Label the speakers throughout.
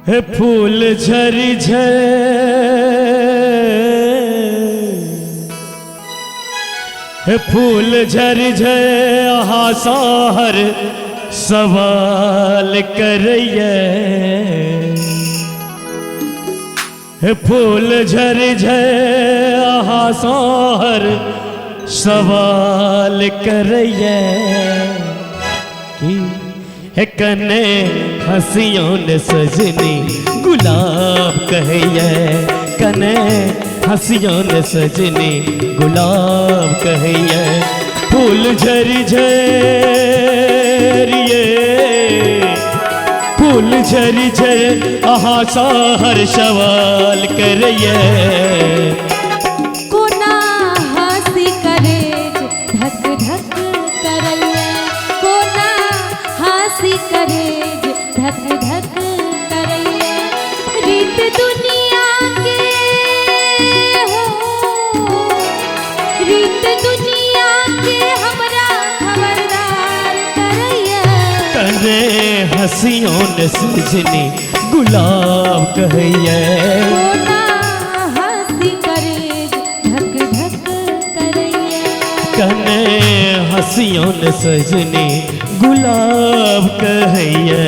Speaker 1: हे फूल झरी झर, हे फूल झरी झर अहाँ सहर सवाल करैये, हे फूल झरी झर अहाँ सहर सवाल करैये की हे कने हंसियों ने सजनी गुलाब कहैये, कने हंसियों ने सजनी गुलाब कहैये। फूल झरी झरिये, फूल झरी झर अहाँ हर सवाल करैये।
Speaker 2: कोना हंसी करे धक धक करैये, कोना हंसी करे धक धक करैये। रीत दुनिया के हो, रीत दुनिया के हमरा खबरदार करैये।
Speaker 1: कने हंसियों ने सजनी गुलाब कहैये,
Speaker 2: कोना हंसी करे धक धक करैये।
Speaker 1: कने हंसियों ने सजनी गुलाब कहैये।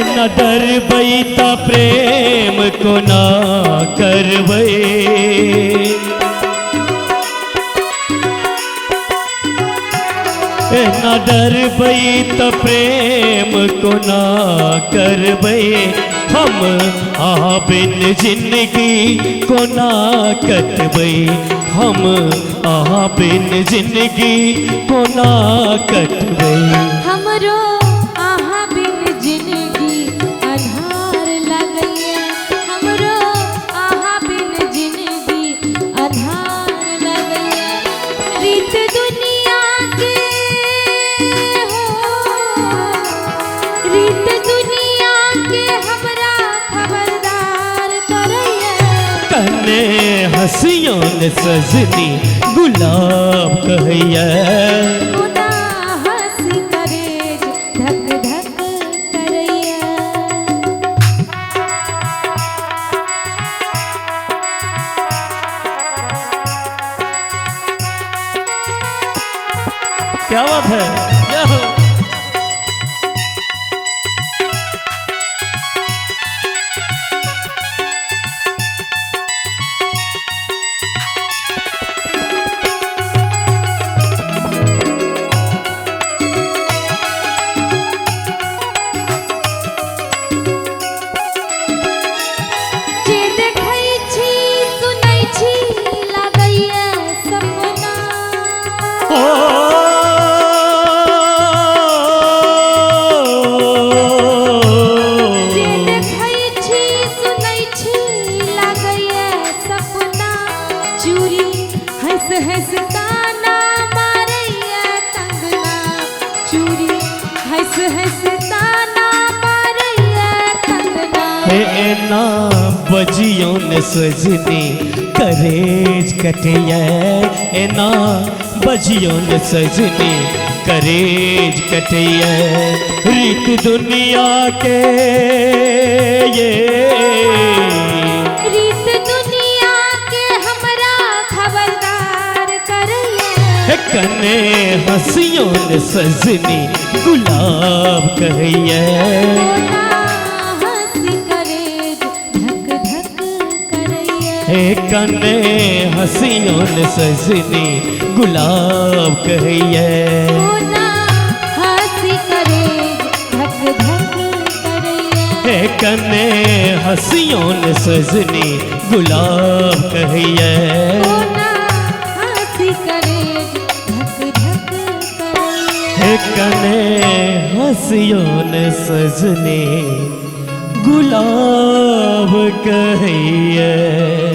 Speaker 1: न डरबै त प्रेम कोना करबै, न डरबै त प्रेम कोना करबै, हम अहाँ बिन जिंदगी कोना कटबै, हम अहाँ बिन जिंदगी कोना कटबै।
Speaker 2: हमरो अहाँ बिन जिंदगी अन्हार लागैये, हमरो अहाँ बिन जिंदगी अन्हार लागैये। रीत दुनिया के हो, रीत दुनिया के हमरा खबरदार करैये।
Speaker 1: कने हंसियों ने सजनी गुलाब कहैये,
Speaker 2: कोना हंसी करे धक धक करैये।
Speaker 1: क्या बात है, क्या हो?
Speaker 2: जे देखै छी सुनै छी लागैये सपना,
Speaker 1: ओ,
Speaker 2: जे देखै छी सुनै छी लागैये सपना। चूड़ी हंस हंस ताना मारैये कंगना, चूड़ी हंस हंस ताना मारैये कंगना।
Speaker 1: हे एना बजियों ने सजनी करेज कटैये, एना बजियों ने सजनी करेज कटैये। रीत दुनिया के ये,
Speaker 2: रीत दुनिया के हमरा खबरदार करैये।
Speaker 1: कने हंसियों ने सजनी गुलाब कहैये,
Speaker 2: कोना हंसी करे धक धक करैये।
Speaker 1: हे कने हंसियों ने सजनी गुलाब कहैये।
Speaker 2: कोना हंसी करे धक धक करैये।
Speaker 1: हे कने हंसियों ने सजनी गुलाब कहैये।
Speaker 2: कोना हंसी करे धक धक करैये।
Speaker 1: हे कने हँसियो ने सजनी गुलाब कहैया।